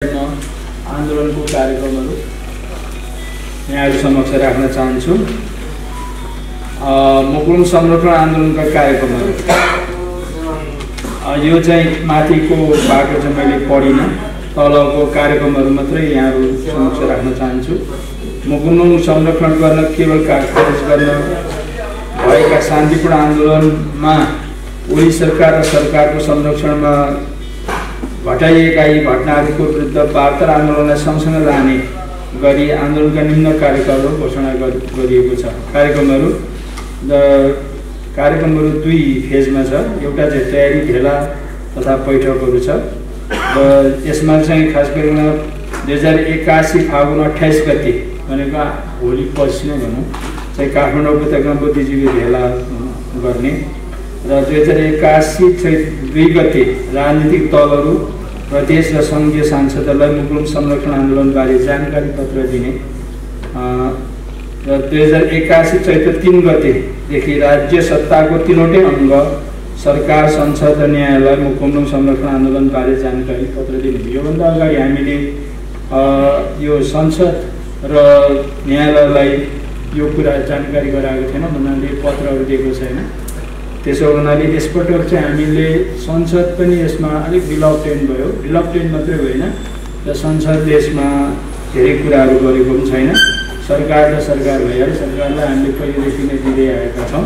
आन्दोलनको कार्यक्रमहरू यहाँहरु समक्ष राख्न चाहन्छु। मुकुलुङ संरक्षण आन्दोलनका कार्यक्रमहरू यो चाहिँ माथिको बाटो चाहिँ मैले पढिन, तलको कार्यक्रमहरू मात्रै यहाँहरु समक्ष राख्न चाहन्छु। मुकुलुङ संरक्षण गर्न केवल कागज गर्न भएका शान्तिपूर्ण आन्दोलनमा ओली सरकार र सरकारको संरक्षणमा घटाइएका यी घटनाहरूको विरुद्ध बृहत्तर आन्दोलनलाई सँगसँगै लाने गरी आन्दोलनका निम्न कार्यक्रमहरू घोषणा गरिएको छ। कार्यक्रमहरू दुई फेजमा छ। एउटा चाहिँ तयारी भेला तथा बैठकहरू छ र यसमा चाहिँ खास गरी 2081 फागुन 28 गते भनेको भोलि पछि नै भनौँ चाहिँ काठमाडौँ उपत्यकामा बुद्धिजीवी भेला गर्ने र 2081 चाहिँ 2 गते राजनीतिक दलहरू र देश र सङ्घीय सांसदहरूलाई मुकुलुङ संरक्षण आन्दोलनबारे जानकारी पत्र दिने र 2081 चैत्र 3 गतेदेखि राज्य सत्ताको तीनवटै अङ्ग सरकार, संसद र न्यायालय मुकुलुङ संरक्षण आन्दोलनबारे जानकारी पत्र दिने। योभन्दा अगाडि हामीले यो संसद र न्यायालयलाई यो कुरा जानकारी गराएको थिएन, उनीहरूले पत्रहरू दिएको छैन। त्यसो हुनाले यसपटक चाहिँ हामीले संसद पनि यसमा अलिक रिलक्टेन्ट भयो, रिलक्टेन्ट मात्रै होइन र संसदले यसमा धेरै कुराहरू गरेको पनि छैन। सरकार र सरकार भइहाल्यो, सरकारलाई हामीले पहिलेदेखि नै दिँदै आएका छौँ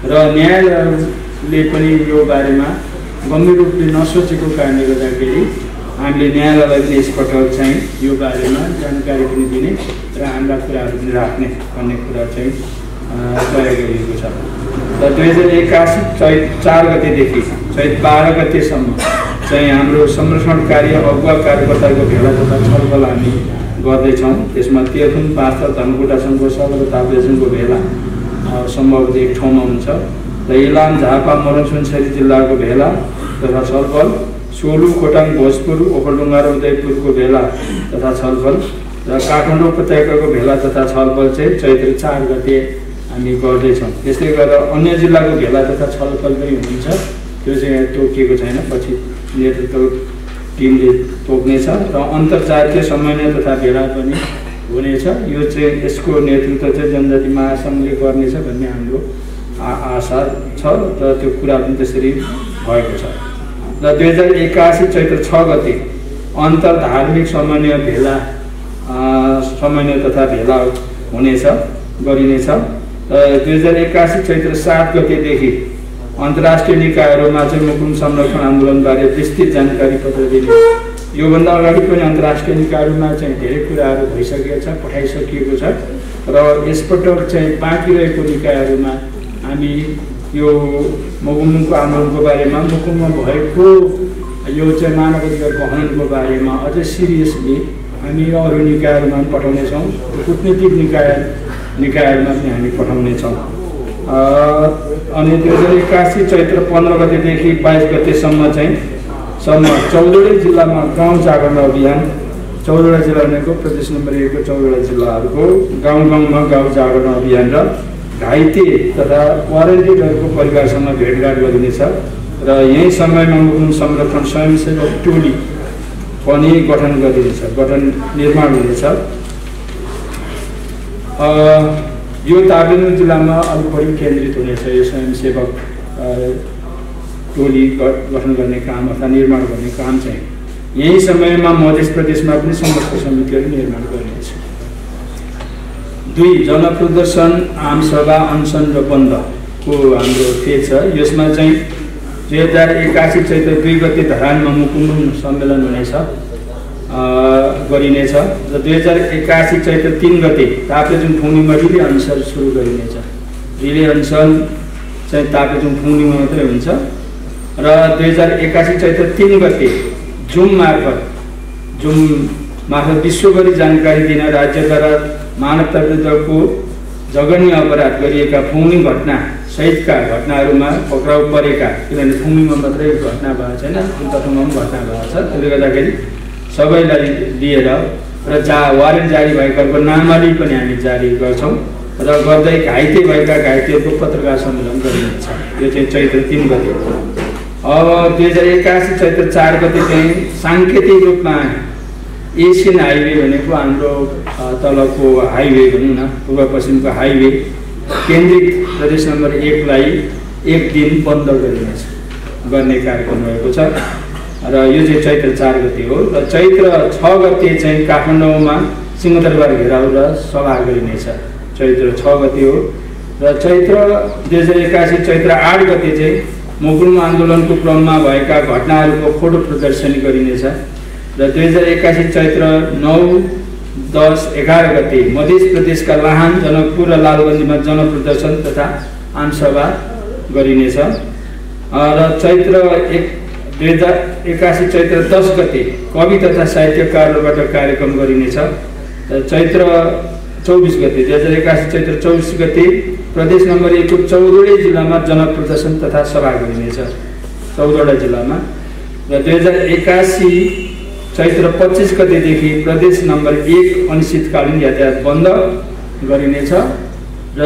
र न्यायालयले पनि यो बारेमा गम्भीर रूपले नसोचेको कारणले गर्दाखेरि हामीले न्यायालयलाई पनि यसपटक चाहिँ यो बारेमा जानकारी पनि दिने र हाम्रा कुराहरू पनि राख्ने भन्ने कुरा चाहिँ तय गरिएको छ। र 2081 चैत 4 गतेदेखि चैत 12 गतेसम्म चाहिँ हाम्रो संरक्षण कार्य अगुवा कार्यकर्ताको भेला तथा छलफल हामी गर्दैछौँ। त्यसमा तेह्रथुम, पाँचथर, धनकुटा, सङ्घर्षल र ताप्लेजुङको भेला सम्भवतः एक ठाउँमा हुन्छ र इलाम, झापा, मोरङ, सुनसरी जिल्लाको भेला तथा छलफल, सोलु, खोटाङ, भोजपुर, ओखलढुङ्गा र उदयपुरको भेला तथा छलफल र काठमाडौँ उपत्यकाको भेला तथा छलफल चाहिँ चैत्र 4 गते हामी गर्दैछौँ। त्यस्तै गरेर अन्य जिल्लाको भेला तथा छलफल पनि हुन्छ, त्यो चाहिँ तोकिएको छैन, पछि नेतृत्व टिमले तोक्नेछ र अन्तर्जातीय समन्वय तथा भेला पनि हुनेछ। यो चाहिँ यसको नेतृत्व चाहिँ जनजाति महासङ्घले गर्नेछ भन्ने हाम्रो आशा छ र त्यो कुरा पनि त्यसरी भएको छ। र 2081 चैत्र 6 गते अन्तर धार्मिक समन्वय तथा भेला हुनेछ, गरिनेछ। 2081 चैत्र 7 गतेदेखि अन्तर्राष्ट्रिय निकायहरूमा चाहिँ मुकुलुङ संरक्षण आन्दोलनबारे विस्तृत जानकारी पत्र दिने। योभन्दा अगाडि पनि अन्तर्राष्ट्रिय निकायहरूमा चाहिँ धेरै कुराहरू भइसकेको छ, पठाइसकिएको छ र यसपटक चाहिँ बाँकी रहेको निकायहरूमा हामी यो मुकुलुङको आन्दोलनको बारेमा, मुकुलुङमा भएको यो चाहिँ मानवाधिकारको हननको बारेमा अझै सिरियसली हामी अरू निकायहरूमा पनि पठाउनेछौँ, कूटनीतिक निकायहरूमा पनि हामी पठाउनेछौँ। अनि 2081 चैत्र 15 गतेदेखि 22 गतेसम्म चाहिँ 14वटै जिल्लामा गाउँ जागरण अभियान, 14वटा जिल्ला भनेको प्रदेश नम्बर 1 को 14वटा जिल्लाहरूको गाउँमा गाउँ जागरण अभियान र घाइते तथा क्वारेन्टिनहरूको परिवारसँग भेटघाट गरिनेछ र यही समयमा मुकुलुङ संरक्षण स्वयंसेवक टोली पनि गठन गरिनेछ, निर्माण हुनेछ। यो ताप्लेजुङ जिल्लामा अलिक बढी केन्द्रित हुनेछ यो स्वयंसेवक टोली गठन गर्ने काम अथवा निर्माण गर्ने काम चाहिँ। यही समयमा मध्य प्रदेशमा पनि समस्त समितिहरू निर्माण गरिनेछ। 2 जनप्रदर्शन, आमसभा, अनसन र बन्दको हाम्रो फेज छ। यसमा चाहिँ 2081 चैत्र 2 गते धरानमा मुकुलुङ सम्मेलन हुनेछ, गरिनेछ र 2081 चैत्र 3 गते ताप्लेजुङ फुङनीमा रिले अनुसार सुरु गरिनेछ। रिले अनुसार चाहिँ ताप्लेजुङ फुङनीमा मात्रै हुन्छ र 2081 चैत्र 3 गते जुम मार्फत विश्वभरि जानकारी दिन राज्यद्वारा मानवता विरुद्धको जघन्य अपराध गरिएका फुङनी घटना सहितका घटनाहरूमा पक्राउ परेका, किनभने फुङनीमा मात्रै घटना भएको छैन, उता ठाउँमा पनि घटना भएको छ, त्यसले गर्दाखेरि सबैलाई लिएर र वारेन्ट जारी भएकाहरूको नामावली पनि हामी जारी गर्छौँ र गर्दै घाइते भएका घाइतेहरूको पत्रकार सम्मेलन गरिनेछ। यो चाहिँ चैत्र 3 गते। अब 2081 चैत्र 4 गते चाहिँ साङ्केतिक रूपमा एसियन हाइवे भनेको हाम्रो तलको हाइवे भनौँ न, पूर्व पश्चिमको हाइवे केन्द्रित प्रदेश नम्बर 1 लाई एक दिन बन्द गर्ने कार्यक्रम रहेको छ र यो चाहिँ चैत्र 4 गते हो र चैत्र 6 गते चाहिँ काठमाडौँमा सिंहदरबार घेराउ र सभा गरिनेछ। चैत्र 6 गते हो र चैत्र 2081 चैत्र 8 गते चाहिँ मोकुलमा आन्दोलनको क्रममा भएका घटनाहरूको फोटो प्रदर्शनी गरिनेछ र 2081 चैत्र 9, 10, 11 गते मध्य प्रदेशका लाहान, जनकपुर र लालगञ्जमा जनप्रदर्शन तथा आमसभा गरिनेछ र चैत्र 2081 चैत्र 10 गते कवि तथा साहित्यकारहरूबाट कार्यक्रम गरिनेछ र चैत्र 24 गते 2081 चैत्र 24 गते प्रदेश नम्बर 1 को 14वटै जिल्लामा जनप्रदर्शन तथा सभा गरिनेछ, 14वटा जिल्लामा र 2081 चैत्र 25 गतेदेखि प्रदेश नम्बर 1 अनिश्चितकालीन यातायात बन्द गरिनेछ र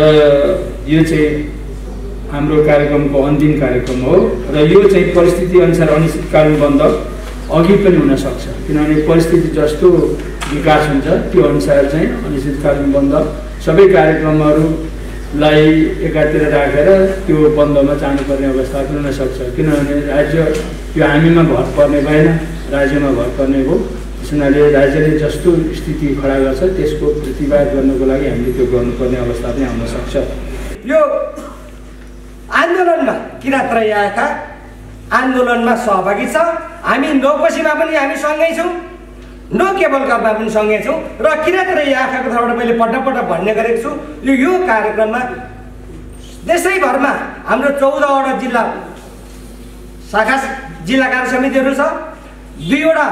यो चाहिँ हाम्रो कार्यक्रमको अन्तिम कार्यक्रम हो र यो चाहिँ परिस्थिति अनुसार अनिश्चितकालीन बन्द अघि पनि हुन सक्छ, किनभने परिस्थिति जस्तो विकास हुन्छ त्यो अनुसार चाहिँ अनिश्चितकालीन बन्द सबै कार्यक्रमहरूलाई एकातिर राखेर त्यो बन्दमा जानुपर्ने अवस्था पनि हुन सक्छ, किनभने राज्य यो हामीमा भर पर्ने भएन, राज्यमा भर पर्ने हो। त्यसैले राज्यले जस्तो स्थिति खडा गर्छ त्यसको प्रतिवाद गर्नको लागि हामीले त्यो गर्नुपर्ने अवस्था पनि आउन सक्छ। यो आन्दोलनमा किराँत रहिआएका आन्दोलनमा सहभागी छ। हामी नौकोसीमा पनि हामी सँगै छौँ, नो केबल कर्ममा पनि सँगै छौँ र किराँत रहिआएकाको तर्फबाट मैले पटक भन्ने गरेको छु यो कार्यक्रममा देशैभरमा हाम्रो 14वटा जिल्ला शाखा जिल्ला कार्य समितिहरू छ, 2वटा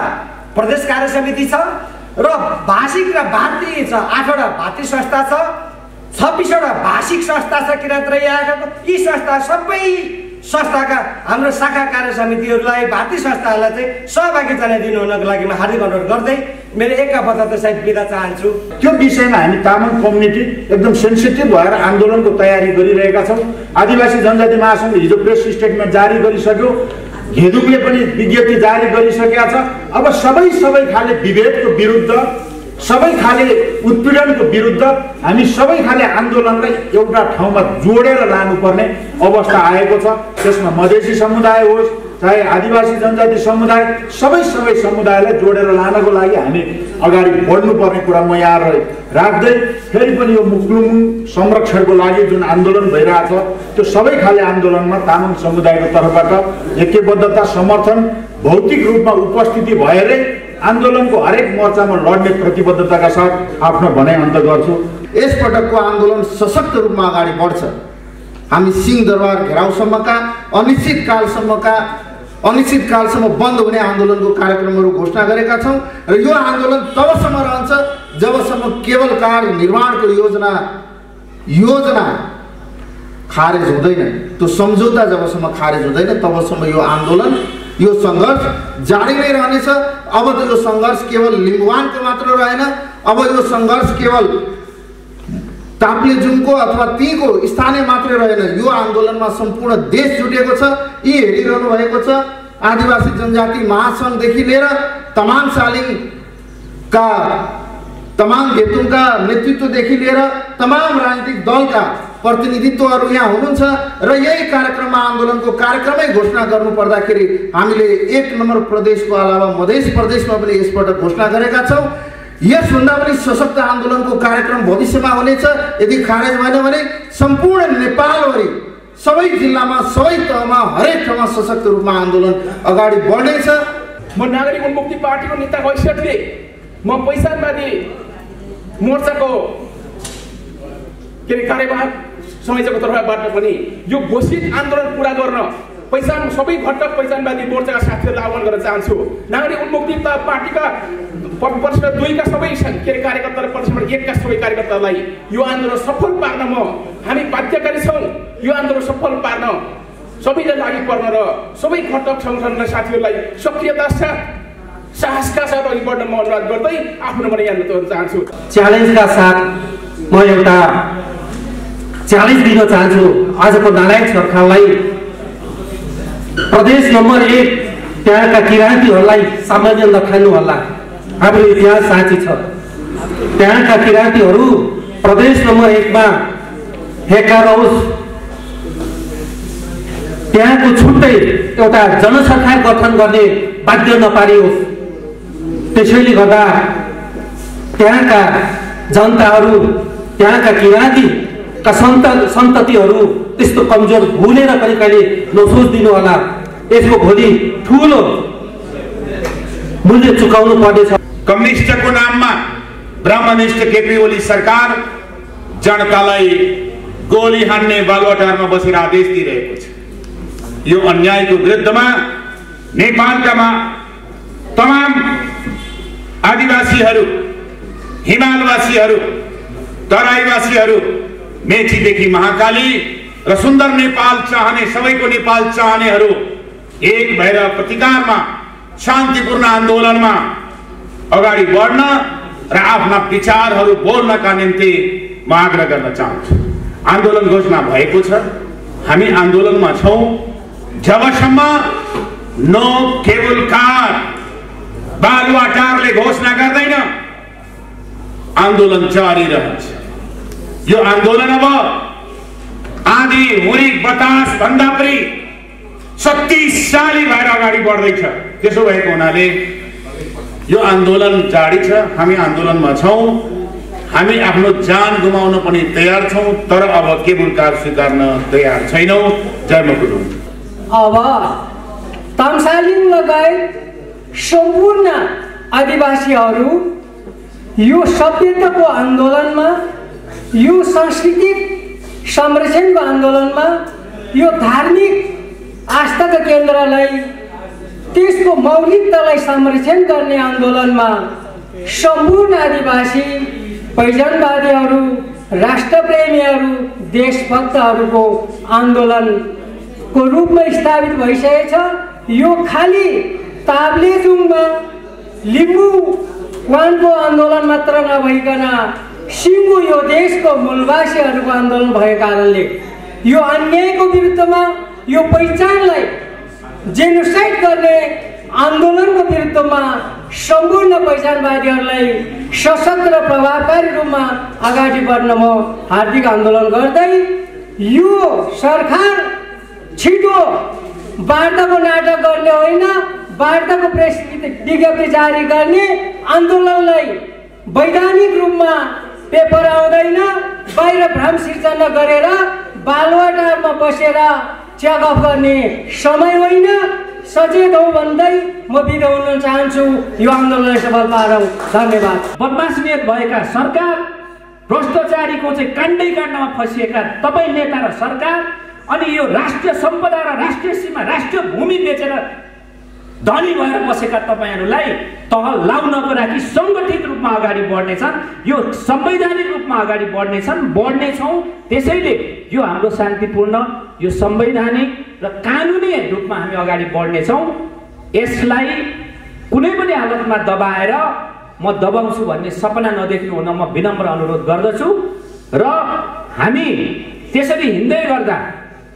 प्रदेश कार्य समिति छ र भाषिक र भातृ छ, 8वटा भातृ संस्था छ, 26वटा भाषिक संस्था छ किराँत रहिआएकाको। यी संस्था सबै संस्थाका हाम्रो शाखा कार्य समितिहरूलाई भातृ संस्थाहरूलाई चाहिँ सहभागी जनाइदिनु हुनको लागि म हार्दिक अनुरोध गर्दै मेरो एकापटक सहित बिदा चाहन्छु। त्यो विषयमा हामी तामाङ कम्युनिटी एकदम सेन्सिटिभ भएर आन्दोलनको तयारी गरिरहेका छौँ। आदिवासी जनजाति महासङ्घले हिजो प्रेस स्टेटमेन्ट जारी गरिसक्यो, घेदुकले पनि विज्ञप्ति जारी गरिसकेका छ। अब सबै खाले विभेदको विरुद्ध, सबै खाले उत्पीडनको विरुद्ध हामी सबै खाले आन्दोलनलाई एउटा ठाउँमा जोडेर लानुपर्ने अवस्था आएको छ। त्यसमा मधेसी समुदाय होस् चाहे आदिवासी जनजाति समुदाय, सबै समुदायलाई जोडेर लानको लागि हामी अगाडि बढ्नुपर्ने कुरा म यहाँ राख्दै फेरि पनि यो मुक्लुङ संरक्षणको लागि जुन आन्दोलन भइरहेछ त्यो सबै खाले आन्दोलनमा तामाङ समुदायको तर्फबाट ऐक्यबद्धता, समर्थन, भौतिक रूपमा उपस्थिति भएरै आन्दोलनको हरेक मोर्चामा लड्ने प्रतिबद्धताका साथ आफ्नो भनाइ अन्त गर्छु। यसपटकको आन्दोलन सशक्त रूपमा अगाडि बढ्छ। हामी सिंहदरबार घेराउसम्मका अनिश्चितकालसम्म बन्द हुने आन्दोलनको कार्यक्रमहरू घोषणा गरेका छौँ र यो आन्दोलन तबसम्म रहन्छ जबसम्म केबल कार निर्माणको योजना खारेज हुँदैन, त्यो सम्झौता जबसम्म खारेज हुँदैन तबसम्म यो आन्दोलन, यो सङ्घर्ष जारी नै रहनेछ। अब त यो सङ्घर्ष केवल लिम्बुवानको मात्र रहेन, अब यो सङ्घर्ष केवल ताप्लेजुङको अथवा तीको स्थानीय मात्रै रहेन, यो आन्दोलनमा सम्पूर्ण देश जुटेको छ। यी हेरिरहनु भएको छ आदिवासी जनजाति महासङ्घदेखि लिएर तमाङ सालिङका, तमाङ घेतुङका नेतृत्वदेखि लिएर तमाम राजनीतिक दलका प्रतिनिधित्वहरू यहाँ हुनुहुन्छ र यही कार्यक्रममा आन्दोलनको कार्यक्रमै घोषणा गर्नु पर्दाखेरि हामीले 1 नम्बर प्रदेशको अलावा मध्य प्रदेशमा पनि यसपटक घोषणा गरेका छौँ। यसभन्दा पनि सशक्त आन्दोलनको कार्यक्रम भविष्यमा हुनेछ। यदि खारेज भएन भने सम्पूर्ण नेपालभरि सबै जिल्लामा, सबै तहमा, हरेक ठाउँमा सशक्त रूपमा आन्दोलन अगाडि बढ्नेछ। म नागरिक उन्मुक्ति पार्टीको नेता हैसियतले म पैसावादी मोर्चाको कार्यवाहक संयोजकको तर्फबाट पनि यो घोषित आन्दोलन पुरा गर्न सबै घटक पहिचानवादी मोर्चाका साथीहरूलाई आह्वान गर्न चाहन्छु। नागरिक उन्मुक्ति पार्टीका परिषद 2 का सबै कार्यकर्ता र परिषद 1 का सबै कार्यकर्तालाई यो आन्दोलन सफल पार्न हामी बाध्यकारी छौँ। यो आन्दोलन सफल पार्न सबैले लागि पर्न र सबै घटक सङ्गठनका साथीहरूलाई सक्रियता साथ साहसका साथ अघि बढ्न म अनुरोध गर्दै आफ्नो मन यहाँ बताउन चाहन्छु। च्यालेन्जका साथ म एउटा च्यालेन्ज दिन चाहन्छु आजको नालायक सरकारलाई। प्रदेश नम्बर 1 त्यहाँका किराँतीहरूलाई सामान्य नखानु होला, हाम्रो इतिहास साँची छ। त्यहाँका किराँतीहरू प्रदेश नम्बर 1 मा हेक्का रहोस्, त्यहाँको छुट्टै एउटा जनसरकार गठन गर्ने बाध्य नपारियोस्। त्यसैले गर्दा त्यहाँका जनताहरू, त्यहाँका किराँतीका सन्ततिहरू त्यस्तो कमजोर भुलेर पनि कहिले नसोचिदिनु होला। यसको भोलि ठुलो मूल्य चुकाउनु पर्नेछ। कम्युनिस्टको नाममा ब्राह्मणिष्ट केपी ओली सरकार जनतालाई गोली हान्ने बालुवाटारमा बसेर आदेश दिइरहेको छ। यो अन्यायको विरुद्धमा नेपालका तमाम आदिवासीहरू, हिमालवासीहरू, तराईवासीहरू, मेचीदेखि महाकाली र सुन्दर नेपाल चाहने, सबैको नेपाल चाहनेहरू एक भएर प्रतिकारमा शान्तिपूर्ण आन्दोलनमा अगाडि बढ्न र आफ्ना विचारहरू बोल्नका निम्ति म आग्रह गर्न चाहन्छु। आन्दोलन घोषणा भएको छ, हामी आन्दोलनमा छौँ। जबसम्म नो केबल कार बालुवाटारले घोषणा गर्दैन, आन्दोलन जारी रहन्छ। यो आन्दोलन अब आँधी हुरी बतास भन्दा पनि शक्तिशाली भएर अगाडि बढ्दैछ। त्यसो भएको हुनाले यो आन्दोलन जारी छ, हामी आन्दोलनमा छौँ। हामी आफ्नो जान गुमाउन पनि तयार छौँ, तर अब केबल कार स्वीकार्न तयार छैनौँ। जय मकुल। अब तामसालिङ लगायत सम्पूर्ण आदिवासीहरू यो सभ्यताको आन्दोलनमा, यो सांस्कृतिक संरक्षणको आन्दोलनमा, यो धार्मिक आस्थाका केन्द्रलाई, त्यसको मौलिकतालाई संरक्षण गर्ने आन्दोलनमा सम्पूर्ण आदिवासी, पहिचानवादीहरू, राष्ट्रप्रेमीहरू, देशभक्तहरूको आन्दोलनको रूपमा स्थापित भइसकेको छ। यो खालि ताप्लेजुङमा लिम्बुवानको आन्दोलन मात्र नभइकन सिङ्गो यो देशको मूलवासीहरूको आन्दोलन भएको कारणले यो अन्यायको विरुद्धमा, यो पहिचानलाई जेनोसाइड गर्ने आन्दोलनको विरुद्धमा सम्पूर्ण पहिचानवादीहरूलाई सशस्त्र प्रभावकारी रूपमा अगाडि बढ्न म हार्दिक आन्दोलन गर्दै यो सरकार छिटो वार्ताको नाटक गर्ने होइन, वार्ताको प्रेस विज्ञप्ति जारी गर्ने, आन्दोलनलाई वैधानिक रूपमा पेपर आउँदैन, बाहिर भ्रम सिर्जना गरेर बालुवाटारमा बसेर चेकअप गर्ने समय होइन। सचेत हौ भन्दै म बिदा हुन चाहन्छु। यो आन्दोलनलाई सफल पारौँ। धन्यवाद। बदमासनियत भएका सरकार, भ्रष्टाचारीको चाहिँ काण्डै काण्डमा फसिएका तपाईँ नेता र सरकार, अनि यो राष्ट्रिय सम्पदा र राष्ट्रिय सीमा, राष्ट्रिय भूमि बेचेर धनी भएर बसेका तपाईँहरूलाई तह लाउनको लागि सङ्गठित रूपमा अगाडि बढ्नेछन्। यो संवैधानिक रूपमा अगाडि बढ्नेछौँ। त्यसैले यो हाम्रो शान्तिपूर्ण, यो संवैधानिक र कानुनी रूपमा हामी अगाडि बढ्नेछौँ। यसलाई कुनै पनि हालतमा दबाएर म दबाउँछु भन्ने सपना नदेख्नु हुन म विनम्र अनुरोध गर्दछु। र हामी त्यसरी हिँड्दै गर्दा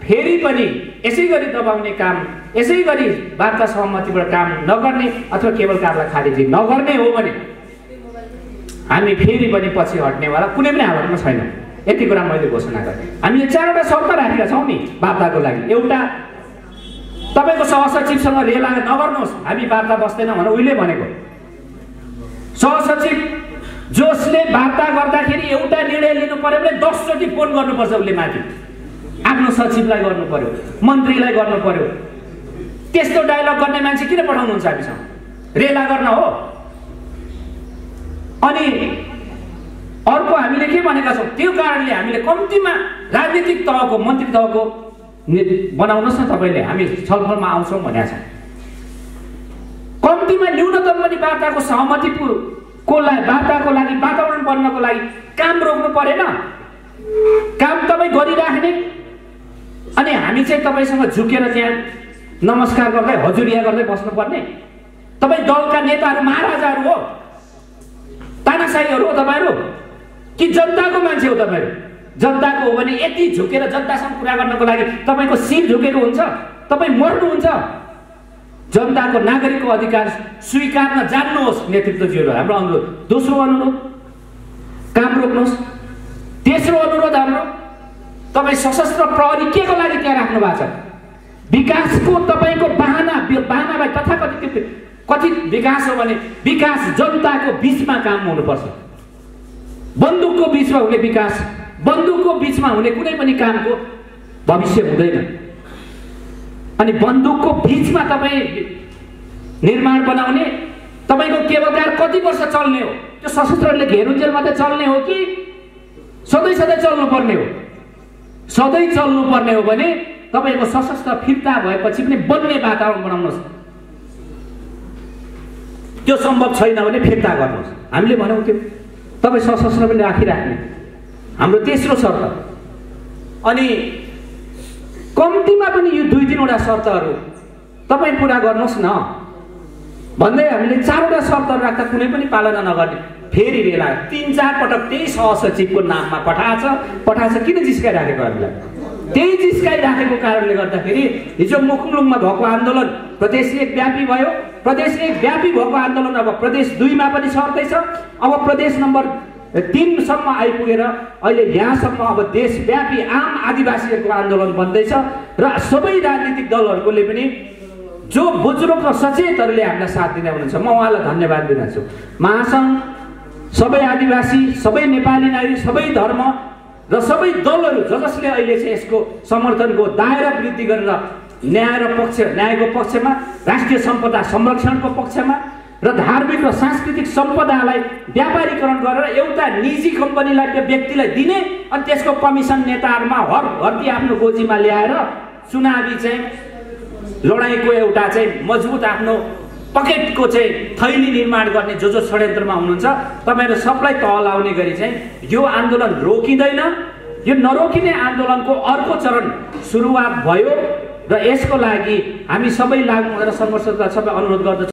फेरि पनि यसै गरी दबाउने काम, यसै गरी वार्ता सहमतिबाट काम नगर्ने अथवा केवल कारलाई खारेजी नगर्ने हो भने हामी फेरि पनि पछि हट्नेवाला कुनै पनि हालतमा छैनौँ। यति कुरा मैले घोषणा गरेँ। हामीले 4वटा शर्त राखेका छौँ नि वार्ताको लागि। एउटा, तपाईँको सहसचिवसँग रेला नगर्नुहोस्, हामी वार्ता बस्दैनौँ भनेर उहिले भनेको। सहसचिव जसले वार्ता गर्दाखेरि एउटा निर्णय लिनु पर्यो भने 10 चोटि फोन गर्नुपर्छ, उसले माथि आफ्नो सचिवलाई गर्नु पर्यो, मन्त्रीलाई गर्नु पर्यो। त्यस्तो डायलग गर्ने मान्छे किन पठाउनुहुन्छ हामीसँग? रेला गर्न हो। अनि अर्को हामीले के भनेका छौँ, त्यो कारणले हामीले कम्तीमा राजनीतिक तहको, मन्त्री तहको बनाउनुहोस् न तपाईँले, हामी छलफलमा आउँछौँ भनेका छौँ। कम्तीमा न्यूनतम पनि वार्ताको सहमतिको लागि, वार्ताको लागि वातावरण बन्नको लागि काम रोक्नु परेन। काम तपाईँ गरिराख्ने, अनि हामी चाहिँ तपाईँसँग झुकेर त्यहाँ नमस्कार गर्दै हजुरिया गर्दै बस्नुपर्ने? तपाईँ दलका नेताहरू महाराजाहरू हो, तानाशाहीहरू हो तपाईँहरू कि जनताको मान्छे हो तपाईँहरू? जनताको हो भने यति झुकेर जनतासँग कुरा गर्नको लागि तपाईँको शिर झुकेको हुन्छ, तपाईँ मर्नुहुन्छ। जनताको नागरिकको अधिकार स्वीकार्न जान्नुहोस् नेतृत्वज्यूहरू, हाम्रो अनुरोध। दोस्रो अनुरोध, काम रोक्नुहोस्। तेस्रो अनुरोध हाम्रो, तपाईँ सशस्त्र प्रहरी के को लागि त्यहाँ राख्नु भएको छ? विकासको तपाईँको बहानालाई तथाकथित कथित विकास हो भने विकास जनताको बिचमा काम हुनुपर्छ। बन्दुकको बिचमा हुने विकास, बन्दुकको बिचमा हुने कुनै पनि कामको भविष्य हुँदैन। अनि बन्दुकको बिचमा तपाईँ निर्माण बनाउने, तपाईँको केबल कार कति वर्ष चल्ने हो? त्यो सशस्त्रले घेरुन्जेल मात्रै चल्ने हो कि सधैँ चल्नुपर्ने हो? सधैँ चल्नुपर्ने हो भने तपाईँको सशस्त्र फिर्ता भएपछि पनि बन्ने वातावरण बनाउनुहोस्। त्यो सम्भव छैन भने फिर्ता गर्नुहोस्। हामीले भन्यौँ त्यो तपाईँ सशस्त्र पनि राखिराख्ने हाम्रो तेस्रो शर्त। अनि कम्तीमा पनि यो 2-3वटा शर्तहरू तपाईँ पुरा गर्नुहोस् न भन्दै हामीले 4वटा शर्तहरू राख्दा कुनै पनि पालना नगर्ने, फेरि बेला 3-4 पटक त्यही सहसचिवको नाममा पठाएछ। किन जिस्काइराखेको हामीलाई? त्यही जिस्काइराखेको कारणले गर्दाखेरि हिजो मुखुङलुङमा भएको आन्दोलन प्रदेश 1 व्यापी भयो। प्रदेश 1 व्यापी भएको आन्दोलन अब प्रदेश 2 मा पनि सर्दैछ। अब प्रदेश नम्बर 3 सम्म आइपुगेर अहिले यहाँसम्म अब देशव्यापी आम आदिवासीहरूको आन्दोलन बन्दैछ। र सबै राजनीतिक दलहरूले पनि जो बुजुर्ग र सचेतहरूले हामीलाई साथ दिँदै हुनुहुन्छ, म उहाँलाई धन्यवाद दिन चाहन्छु। महासङ्घ, सबै आदिवासी, सबै नेपाली नागरिक, सबै धर्म र सबै दलहरू जसले अहिले चाहिँ यसको समर्थनको दायरा वृद्धि गरेर न्यायको पक्षमा, राष्ट्रिय सम्पदा संरक्षणको पक्षमा र धार्मिक र सांस्कृतिक सम्पदालाई व्यापारीकरण गरेर एउटा निजी कम्पनीलाई, व्यक्तिलाई दिने अनि त्यसको कमिसन नेताहरूमा हर्दी आफ्नो गोजीमा ल्याएर चुनावी चाहिँ लडाइँको एउटा चाहिँ मजबुत आफ्नो पकेटको चाहिँ थैली निर्माण गर्ने जो षड्यन्त्रमा हुनुहुन्छ, तपाईँहरू सबलाई तह लाउने गरी चाहिँ यो आन्दोलन रोकिँदैन। यो नरोकिने आन्दोलनको अर्को चरण सुरुवात भयो र यसको लागि हामी सबै लाग्नु भनेर सङ्घर्ष सबै अनुरोध गर्दछौँ।